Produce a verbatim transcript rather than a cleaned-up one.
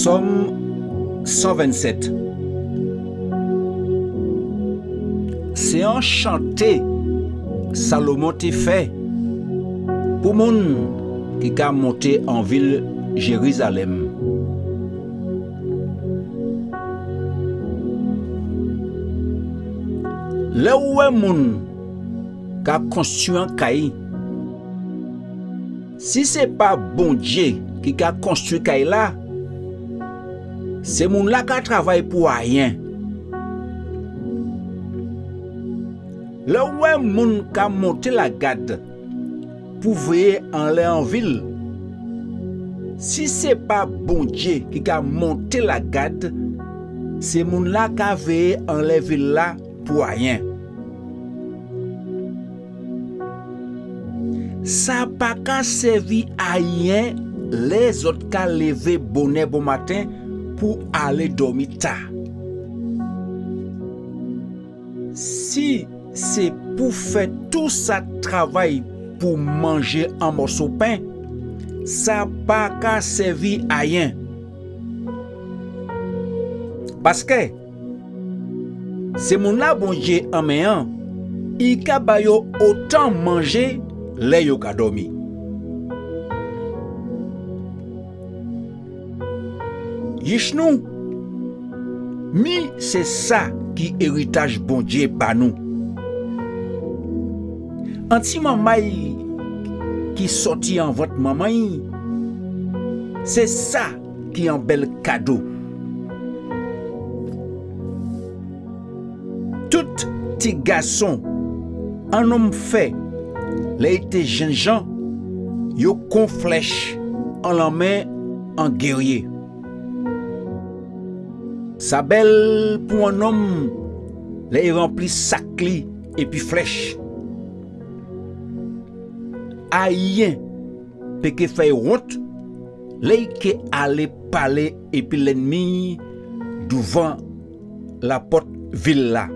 Sòm san vennsèt. Sé an chanté Salomon té fè pou moun ki ka monté an vil Jérizalèm. Lè ou wè moun ka konstwi an kay, si sé pa Bondié ki ka konstwi kay-la, sé moun-la ka travay pou ayen. Lè ou wè moun ka monté lagad pou véyé anlè an vil, si sé pa Bondié ki ka monté lagad, sé moun-la ka véyé anlè vil-la pou ayen. Sa pa ka sèvi ayen lè zòt ka lévé bonè bonmaten pou alé dòmi ta. Si sé pou fè tou sa travay pou manjé an mòso pen, sa pa ka sèvi ayen. Paskè sé moun-la Bondié enmen an, i ka ba yo otan manjé lè yo ka dòmi. Yich nou, mi sé sa ki éritaj Bondié ba nou. An ti manmay ki sòti an vant manman'y, sé sa ki an bèl kado. Tout ti gason an nonm fè lè i té jennjan, yo kon flèch an lanmen an gérié. Sa bèl pou an nonm lè i ranpli sak li épi flèch. Ayen pé ké fè'y wont lè i ké alé palé épi lènmi'y douvan lapòt vil-la.